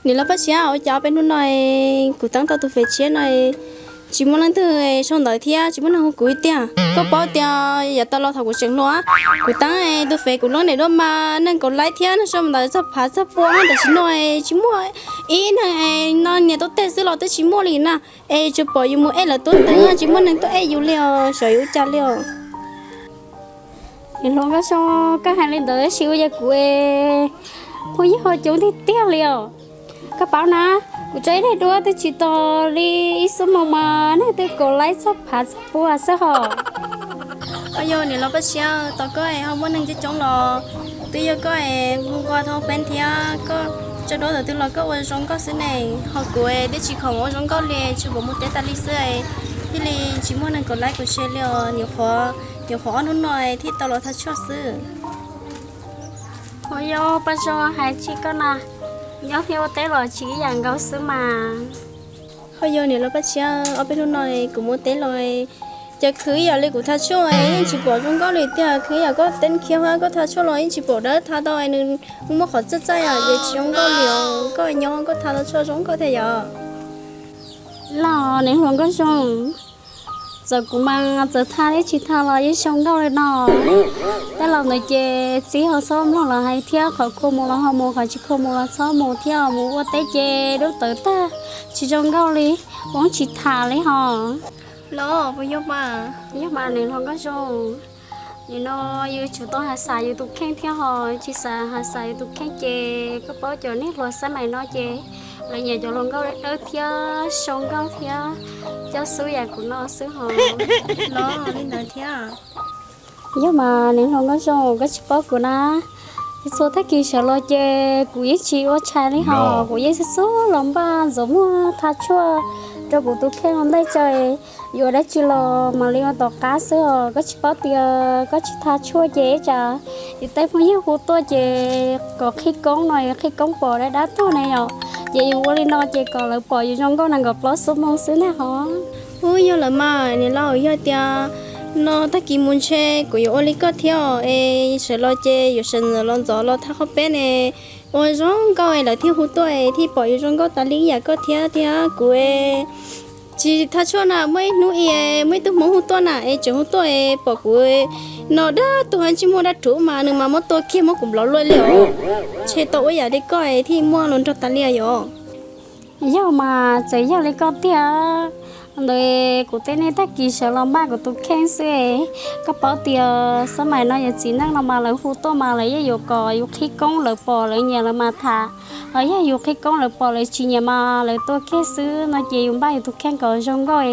Niam laus Paj Siav, ua cas peb hnub no kuv teeb tau tus fem tshiab no tsis muaj leej twg sau ntawv thiab tsis muaj neeg hu kuv li tiag? Koj paub tias yav tas los thaum kuv tseem hluas, kuv teeb tus fem kuv lub npe duab mas neeg kaum laib thiab neeg sau ntawv txog phav txog pua, tab sis tam sim no tsis muaj ib neeg, no nias tuaj teb xwb los twb tsis muaj li na. Es tsuas pom yus mus ej lawv tuaj twb tsis muaj neeg tuaj ej yus li os, xyov yuav ua cas li os. Niam hluas Nkauj Zoo, koj hais li ntawd tab sis ua cas kuv phooj ywg ho coob tiag tiag li os. Koj paub na, kuv tso ib daim duab twb tsis tau li ib xuab moos mas neeg twb kaum laib txog phav txog pua xwb hos. Ua yog niam laus Paj Siav, tos koj es ho muaj neeg coob coob los twb yog koj es hu nqua thoob peb thiab koj tso duab ntawm twg los koj ua zoo nkauj xwb ne. Ho kuv twb tsis khoom ua zoo nkauj li, tsuas pom mus teb tas li xwb, thiaj li tsis muaj neeg kaum laib kuv tseg li os. Nyuam qhuav, nyuam qhuav ob hnub no thiaj tau los thaj tshuaj xwb. Ua yog Paj Zoo hais tsis koj na, nyob thiab ua teb los tsis ib yam nkaus xwb mas. Ho yog niam laus Paj Siav, ob peb hnub no kuv mus teb los ces khwv ib yam li kuv thaj tshuaj yeej tsis pom zoo nkauj li tiag, khwv ib yam koj teb khiav hab koj thaj tshuaj los yeej tsis pom dawb tha tau, nws muaj qhov txaij txaij es tsis zoo nkauj li os. Koj nyob koj thaj tau tshuaj zoo nkauj thiab yom? Los niam hluas Nkauj Zoo, txawm kuv mas txawm thaj thiab tsis thaj los yeej zoo nkauj li no. Tej laus ntawd ces txiv ho txhob mloog lawv hais thiab, qhov khuam mus los ho mus, qhov tsis khuam mus los txhob mus thiab, mus ua teb ces dub tawv tag, tsis zoo nkauj li, voob tsis tham li hos. Los puas yog mas? Yog mas niam hluas Nkauj Zoo. Nim no yus tsum tau has xav yus tus kheej thiab hos, tsis xav has xav yus tus kheej ces koj paub cov niag hluas xab mais no ces lawv nyiam cov hluas nkauj dawb dawb thiab zoo nkauj thiab coj xub yam kuv no xwb hos. Los li ntawd thiab. Yog mas niam hluas Nkauj Zoo, koj tsis paub kuv na, txhua tag kis sawv los ces kuv yeej tsis ua tshais li hos, kuv yeej xub xub los npaj ntxuav muag thaj tshuaj rau kuv tus kheej ua ntej tso, yuav dab tsi los mam li ua tom qab xwb os. Koj tsis paub tias koj tsis thaj tshuaj ces ib tsam yus tej phooj ywg hu tuaj ces kom qhib koob no, qhib koob pom dab dab tuag ne yom, ces yus ua li no ces kom lawv pom yus zoo nkauj nees nkaum plaub xuab moos xwb ntag hos. Ub, yog lawm mas niam laus, yog tias no tag kis mus ntshe kuv yuav ua li koj thiab os, es sawv los ces yuav sawv ntxov los ntxov los thaj qhov peb ne, ua zoo nkauj es lawv thiaj hu tuaj es thiaj pom yus zoo nkauj tas li ib yam koj thiab. Thiab kuv tsis thaj tshuaj na, muaj ib hnub es muaj ib tug Hmoob hu tuaj na, es tseem hu tuaj es pom kuv no dab tuag ntsej muag dab rhuv mas nws mas muab tua kiag muab kuv nplov luaj li os. Ntshe tau ua yam li koj es thiaj muaj hluas nraug tas li yom. Yog mas txawm yog li koj tiag ntawd kuv tej niag tag kis sawv los npaj kuv tus kheej xwb. Koj paub tias xab mais no yog txiv neej no mas lawv hu tuaj mas lawv yeej yuav kom yus qhib koob, lawv pom lawv nyiam lawv mas tham. Ho yog yus qhib koob lawv pom lawv tsis nyiam mas lawv tua kiag xwb no ces yus npaj yus tus kheej kom zoo nkauj,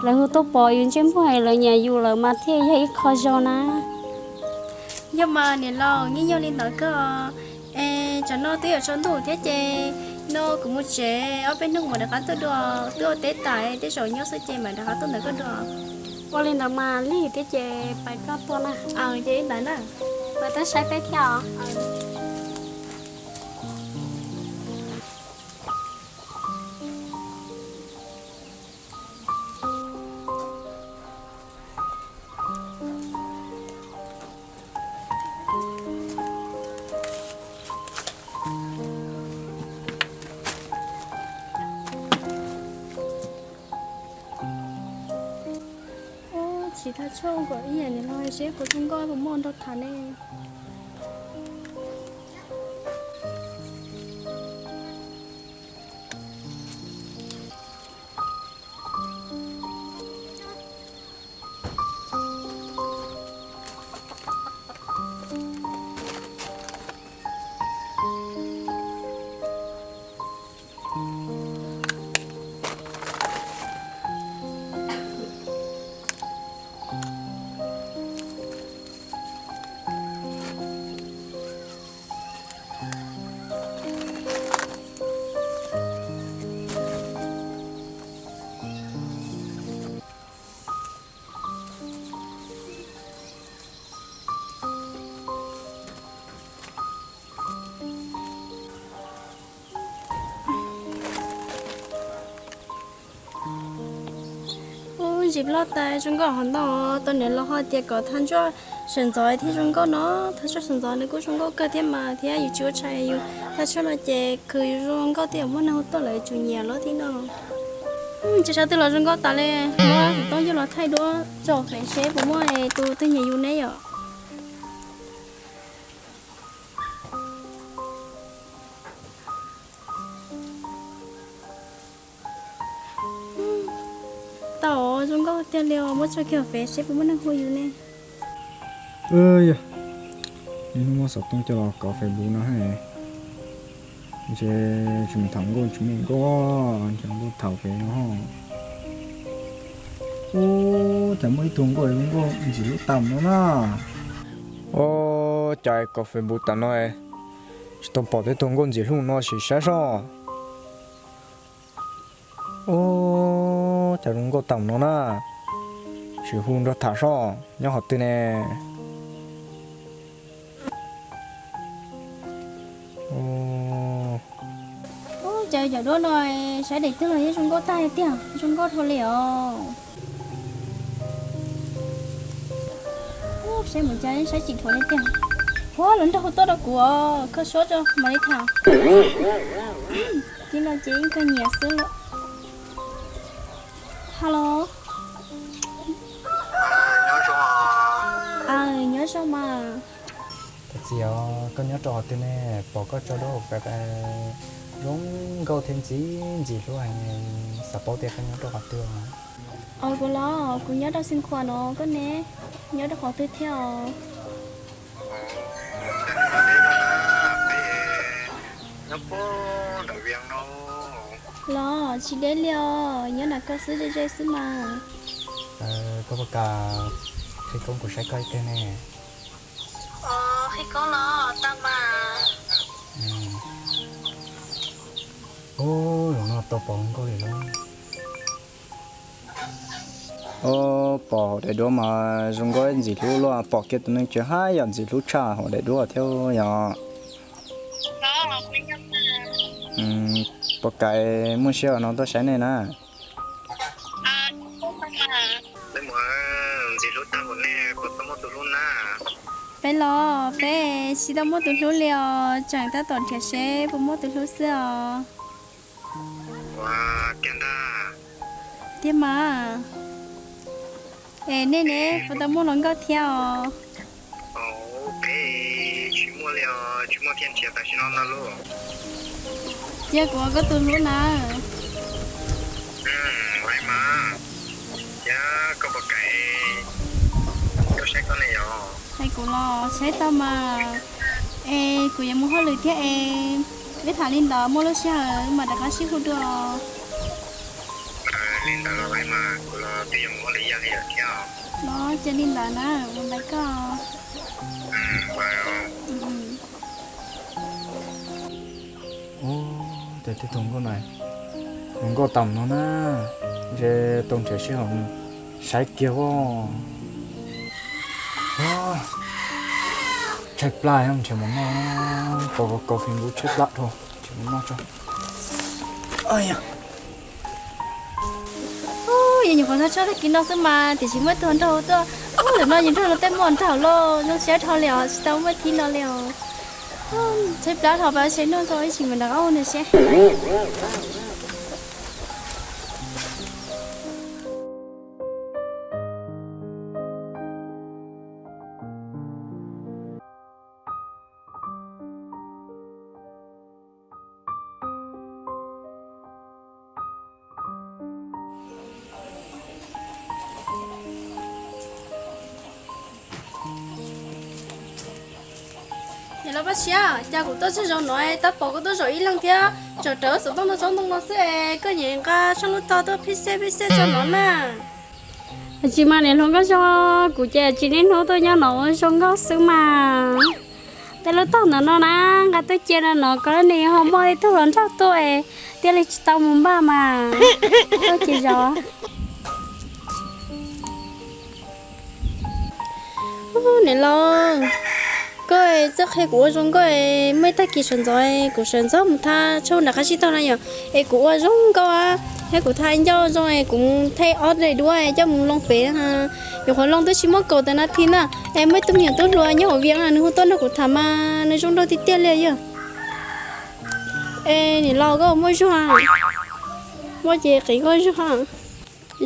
lawv hu tuaj pom yus ntsej muag lawv nyiam yus lawm mas thiaj yog ib qho zoo na. Yog mas niam laus, yeej yog li ntawd kawg. Es tsam no twb yuav tsaus ntuj thiab ces no kuv mus tsev, ob peb hnub kuv mam rov qab tuaj dua. Twb ua teb tas, tej zaum nyob xwb ces mam rov qab tuaj ntawm koj dua. Ua li ntawd mas lig thiab ces pais koj tuaj na. Ces li ntawd na, pais tuaj saib peb thiab os. Ub, tsis thaj tshuaj kom ib yam niam laus seb kuv zoo nkauj puas muaj nrog tham ne. Ub, ntsis loj tas zoo nkauj hov ntau, tau niam laus ho tias kom thaj tshuaj Sawv ntxov thiab zoo nkauj no, thaj tsam sawv ntxov nws kuj zoo nkauj kawg thiab mas thiab yus tsis ua tshais yus thaj tsam no ces khwv zoo nkauj thiab muaj neeg hu tuaj lawv tsum nyiam lawm thiab no. Ces sab twg los zoo nkauj tas li, muab xov tooj coj los thaij duab tso fev seb puas muaj tus twg nyiam yus ne yom. Tau zoo nkauj tiag li os, muab tso kiag fev seb puas muaj neeg hu yus ne. Yog, niaj hnub muab xov tooj coj los kov Facebook no, ntshe tsis mus tham nkauj tsis muaj nkauj, ntshe nkauj tham fev no. Ub, cas muaj ib tug nkauj zoo nkauj ntxim hlub tas no na. Ub, cas kov Facebook tas no tsis tau pom tej tug nkauj ntxim hlub no sim saib soj. Ub, cas zoo nkauj tas no na. Sim hu nrog tham soj nyob qhov twg ne. Ub, cas cov duab no saib daim twg los yeej zoo nkauj tag tiag, zoo nkauj dhau li os. Ub, saib mus cas yeej saib tsis dhuav li tiag. Huab, lawv nrog hu tuaj rau kuv os, kho suab tso mam li tham. Tib no ces yeej kawg nyiam xwb lawm. Hello. Nyob zoo mas. Thov txim os, koj nyob rau qhov twg ne? Pom koj tso duab hauv Facebook zoo nkauj thiab ntxim ntxim hlub heev, xav paub tias koj nyob rau qhov twg os. Os, kuv los kuv nyob rau Xeev Khuam no, koj ne, nyob rau qhov twg thiab os? Los tsis deb li os, nyob nram koj xwb ze ze xwb mas. Koj puas kam qhib koob kuv saib koj ib pliag ne? Qhib koob los tau mas. Ub, zaum no tau pom zoo nkauj li lauj. Ub, pom hauv daim duab mas zoo nkauj ntxim hlub luaj, pom kiag tus neeg tseem haj yam ntxim hlub tshaj hauv daim duab thiab yom. Puas kam muaj siab no tuaj saib nej na? Ntxim hlub tag npaum nej puas tau muaj tus hlub na? Peb los peb tsis tau muaj tus hlub li os, tseem tab tom nrhiav seb puas muaj tus hlub xwb os. Ua kiag ntag. Tiag mas. Es nej ne, puas tau muaj hluas nkauj thiab os? Peb tsis muaj li os, tsis muaj thiaj nrhiav tam sim no no lauj. Cia kuv ua koj tus hlub na. Ua li mas, thiab koj puas kam tuaj saib koj ne yom? Hais kuv los saib tau mas. Es kuv yuav mus hauj lwm thiab es, peb tham li ntawd muaj lub sij hawm mam rov qab sib hu dua. Li ntawd los mas kuv los twb yuav mus ua li yog li lawm thiab. Los cia li ntawd na, ua npais koj. Ub, cas tej tug nkauj na, zoo nkauj tas no na, ntshe tau nrhiav sij hawm saib kiag as. Tshaib plab nrhiav mus noj, pom kov Facebook tshaib plab dhau, nrhiav mus noj tso. Yog nyuam qhuav thaj tsam tag kis no xwb mas tiam sis muaj ib tug nraug tuaj. Ub, lawm no yus nrog luag tej muaj nraug lauj, zoo siab dhau li os, tsis tau muaj thib no li os. Tshaib plab dhau, pab seb noj tso ib sim mam rov qab ua nws seb. Niam laus Paj Siab, cas kuv tuaj txog zaum no tab pom koj tuaj zaum ib leeg thiab, tseem rawv xov tooj rau tsob ntoo no xwb es koj nyiam nqa tshooj lub tog tuaj phij xej phij xej tso no na. Tsis mas niam hluas Nkauj Zoo, kuv ces tsis niaj hnub tuaj nyob no ua zoo nkauj xwb mas. Tej lub tog ntawm no na, nqa tuaj cia no no, koj nws ho muaj ib tug hluas nraug tuaj, thiaj li tsis tau mus npaj mas. Tuaj ces zov. Niam laus, koj txawj qhia kuv ua zoo nkauj, muaj ib tag kis sawv ntxov kuv sawv ntxov mus thaj tsam nram qab tsib taug na yom, es kuv ua zoo nkauj a, Thiab kuv tha ncauj zoo es kuv thaij ob daim duab coj mus loo fev. Nyuam qhuav loo twb tsis muaj kaum tawm nas this na. Es muaj ib tug me nyuam tub hluas nyob hauv Vias na, nws hu tuaj nrog kuv tham mas nws zoo nraug tiag tiag li yog. Es niam laus koj muaj zog? Muaj ces qiv koj zog.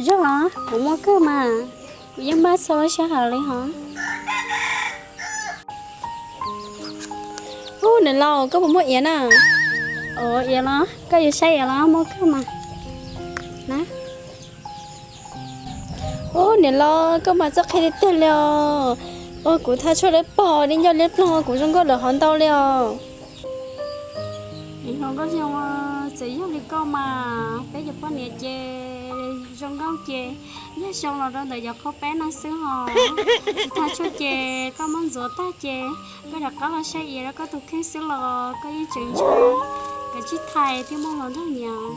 Zog los kuv muaj kawg mas, kuv yeej npaj txhua lub sij hawm li hos. Ub, niam laus koj puas muaj iav na? Ua iav los koj yuav saib iav los muaj kawg mas. Na. Ub, niam laus koj mas txawj qhia tiag tiag li os. Ua kuv tha tshuaj liab ploog, liab ncauj liab ploog kuv zoo nkauj lawm hov ntau li os. Niam hluas nkauj zoo, txawm yog li koj mas peb cov poj niam ces zoo nkauj ces yog zoo los rau ntawm cov qhaub peb no xwb hos. Tsis tha tshuaj ces koj muab ntxuav tag ces koj rov qab los saib iav rau koj tus kheej xwb los koj yeej tseem ntshai, koj tsis thaiv thiaj muaj hluas nraug nyiam.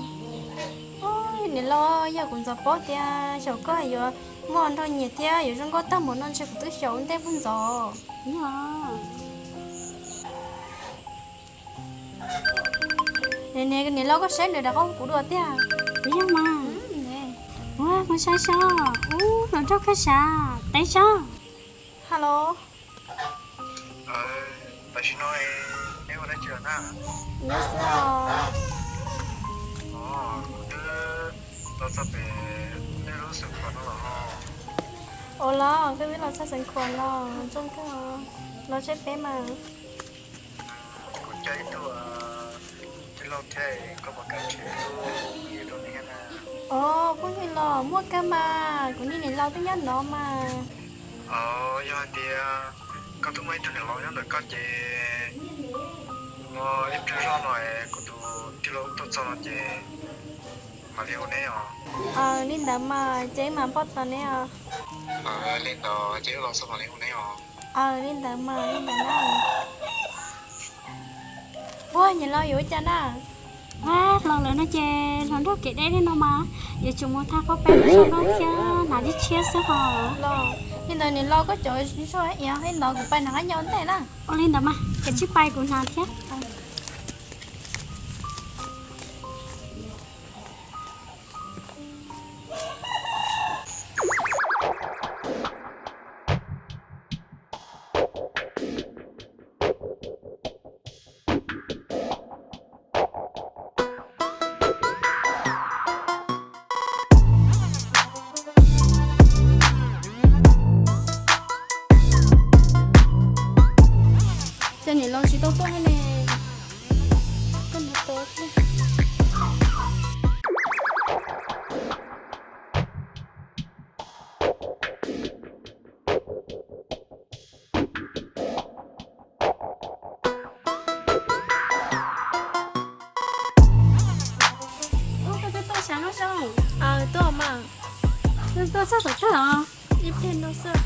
Niam laus, yog kuv ntxov paub tias xyaum koj yuav muaj hluas nraug nyiam thiab yuav zoo nkauj tag npaum no ntshe kuv twb xyaum ntej puag ntxov. Yog. Niam, niam laus koj saib nws rov qab hu kuv dua tiag. Puas yog mas? Ua, muab saib saib. Ub, hluas nraug kawg sav, teb saib. Hello. Tam sim no neb ua dab tsi lawm na? Nyob xwb os. Kuv twb los txog pem nej lub xeev khuam no los. Ua los koj twb los txog xeev khuam los zoo kawg, los saib peb mas. Kuv coj ib tug tij laug thiab, koj puas kam nrhiav ib tug phooj ywg rau neb na? Ov, phooj ywg los muaj kawg mas, kuv niag niam laus twb nyob no mas. Yog hais tias koj twb muaj ib tug niam laus nyob ntawm koj ces, ib pliag zog no kuv tus tij laug tuaj txog no ces mam li hu neb os. Li ntawd mas ces mam npaj tos neb os. Li ntawd ces los txog mam li hu neb os. Li ntawd mas li ntawd na. Ua, niam laus yuav ua cas na? Los lawm no ces hluas nraug kev deb li no mas yuav tsum mus thaj qhaub peb zoo nkauj thiab hnav tib tshiab xwb hos. Los li ntawd niam laus koj cov zog iav li ntawd kuv pais hnav qab ncaus ntej na. Ua li ntawd mas ces tsij pais kuv hnav thiab. Cas niam laus tsis tau tuaj ne? Koj mus tau thiab. Ub, koj twb tuaj sav no zoo. Aws, tuaj mas. Koj tuaj txog tom kawg os. Ib pliag no xwb.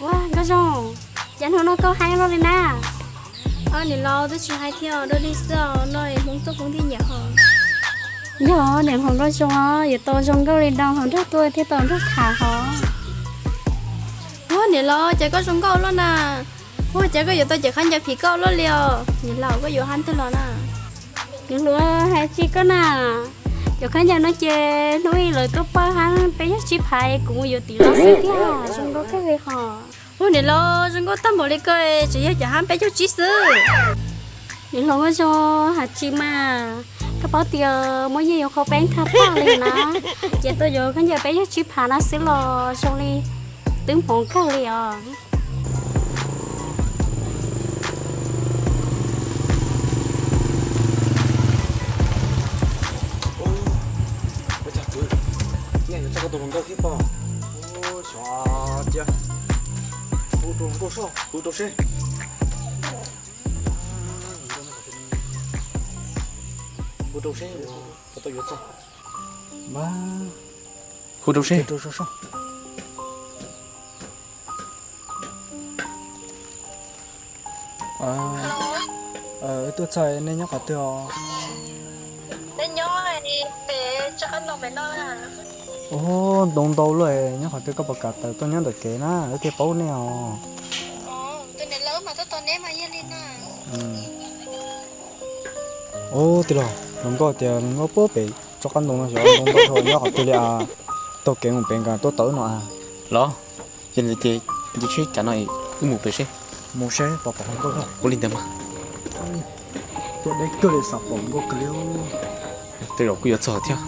Ua, Nkauj Zoo, cas hnub no koj haib loj li na? Niam laus, twb tsis haib thiab, dua dig xwb os, no es Hmoob tuaj poob ntiag nyiam hos. Yog niam hluas Nkauj Zoo, yuav tau zoo nkauj li no hluas nraug tuaj thiaj tau nrog tham hos. Ua, niam laus, cas koj zoo nkauj loj na? Ua, cas koj yuav tau cov khaub ncaws phim koj loj li os? Niam laus, koj yuav hab twg los na? Niam hluas, hais tsis koj na, cov khaub ncaws no ces hnub ib lawv tuaj pawj hab peb caug tsib phav, kuv mus yuav tim los xwb thiab, zoo nkauj kawg li hos. Ua, niam laus, zoo nkauj tag npaum li koj tseem yog cov hab peb caug tsib xwb. Niam hluas Nkauj Zoo, hais tsis mas, koj paub tias muaj nyiaj yuav qhov peeb thaj tag li na, ces tuaj yuav khaub ncaws peb caug tsib phav no xwb los zoo li twb hmoov kawg li os. Ua cas kwv, nej yuav txog koj tus hluas nkauj thiab pob? Xyov cia, hu rau hluas nkauj soj, hu rau seb. Hu rau seb, puas tau yuav txog. Hu rau seb. Tuaj txog, nej nyob qhov twg os? Ub, ntoo ntau luaj, nyob qhov twg koj puas kam tawm tuaj nyob ntawm kev na, wb thiaj paub nej os. Ub, tij laug, luag nkauj tias luag nkauj puag pem tsob qab ntoo no xyov ntoo ntau dhau nyob qhov twg li as. Taug kev mus pem nkas tuaj tawm no as. Los, yog li ces nce tsheb cav no wb mus pem seb. Mus seb pom pom luag nkauj. Ua li ntawd mas. Tuaj deb kawg li xav pom nkauj kawg li. Tej zaum kuj yuav txog thiab.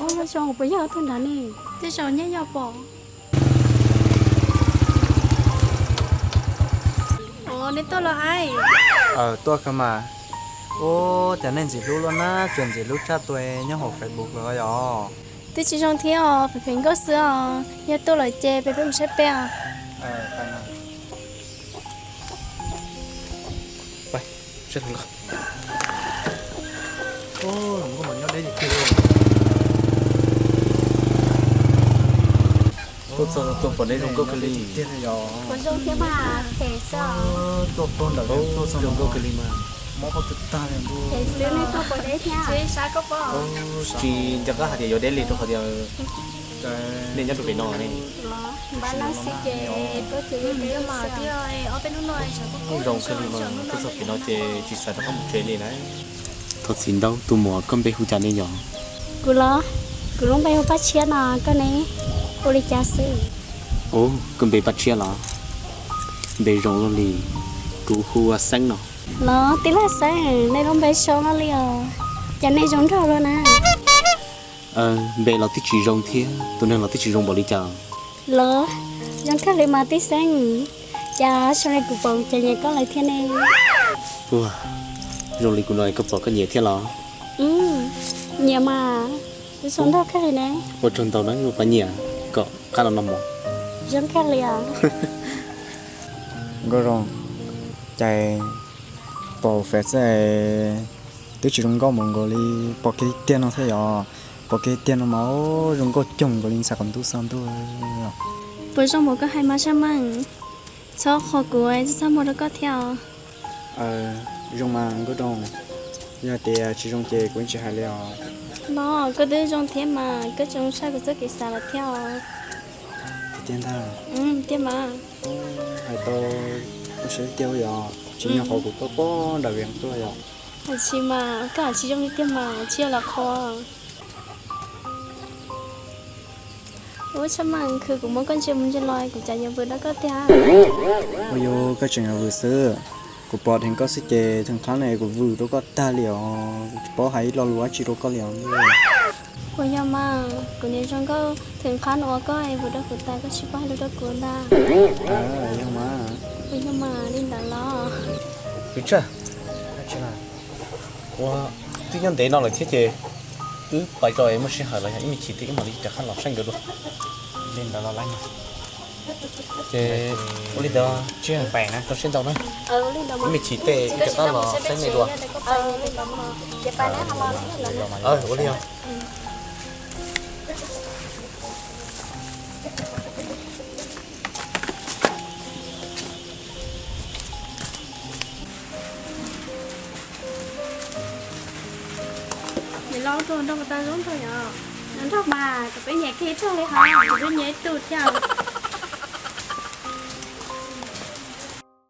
Ua zoo, puas yog tus nrad ne? Tej zaum nyaj yog pom. Ua, nej tuaj los hais. Aw, tuaj kawg mas. Ua, cas nej ntxim hlub luaj na, tsuas ntxim hlub tshaj tus nyob hauv Facebook los yog? Twb tsis zoo thiab os, pem pem nkauj xwb os, yog tuaj lawm ces peb peb mus saib peb os. Tuaj txog tus pom neb zoo nkauj kawg li. Puas zoo thiab mas, phem xwb. Tuaj pem ntawm zoo nkauj kawg li mas. Mob pob tw tag li ntuj. Phem xwb, nej tuaj puas deb thiab? Tsis nco qab hais tias yuav deb li rau qhov tias nej nyob rau pem no ne. Npaj laj xwb ces tuaj ces yeej deb xwb. Zoo kawg li mas, tuaj txog pem no ces tsis xav rov qab mus tsev li na. Thov txim ntau, tus muam koj npe hu cas ne yom? Kuv los, kuv lub npe hu Paj Tshiab no, koj ne? Hu li cas xwb? Ub, koj npe Paj Tshiab los? Npe zoo luaj li, kuv hu ua Xeeb no. Los tij laug Xeeb, nej lub npe zoo luaj li os, cas nej zoo nraug luaj na. Npe los twb tsis zoo thiab tus neeg los twb tsis zoo npaum li cas. Los, zoo kawg li mas tij Xeeb, cas zoo li kuv pom ces nyiam koj lawm thiab ne. Ua, zoo li kuv no koj pom koj nyiam thiab los? Nyiam mas, kuv zoo nraug kawg li ne. Ua tsaug ntau na, ua pab nyiam kom qab no no mog. Zoo kawg li os. Nkauj Zoo, cas pom Fed xwb twb tsis zoo nkauj mus nkaus li, pom kiag tiag no thiab yom? Pom kiag tiag no mas zoo nkauj coog nkaus li ntxhais qhov ntuj xo ntuj. Puas zoo npaum koj hais mas Sab Meej? Txhob qhuas kuv, txhob muag rau koj thiab os. Zoo mas Nkauj Zoo, yog tias tsis zoo ces kuv yeej tsis hais li os. Los koj twb zoo thiab mas, koj tseem zoo tshaj kuv txoj kev xav lawm thiab os. Tiag tiag ntag. Tiag mas. Hais tau, ua siab tiag yom, tsis nyob qhov kuv tuaj pob nram Vias tuaj yom. Tsis mas, koj tsis zoo li tiag mas, tsis yog lam qhuas. Ub, Tshaj Meej, khwv kuv muab koj ntsia mus ntsia los kuv cas yuav vwm rau koj tiag. Ua yus koj tseem yuav vwm xwb, kuv pom dheev koj xwb ces theem qhab no kuv vwm rau koj tag li os, tsis paub hais ib lo lus dab tsi rau koj li os. Puas yog mas, kuv niam zoo nkauj theem qhab no ua koj es vwm rau kuv tas koj tsis paub hais lus rau kuv ntag. Yog mas. Puas yog mas li ntawd los? Ua, twb nyob ntev no lawm thiab ces wb pais tso es muaj sij hawm los yog ib me chim thiab wb mam li rov qab los saib nkawd dua. Li ntawd los lawm. Ces ua li ntawd, tso siab ntau na. Ib me chim tej wb rov qab los saib nej dua. Ua li os. Niam laus, tus nraug puas tau zoo nraug yom? Zoo nraug mas, kuv twb nyiam kiag ib tug li hos. Kuv twb nyiam ib tug thiab.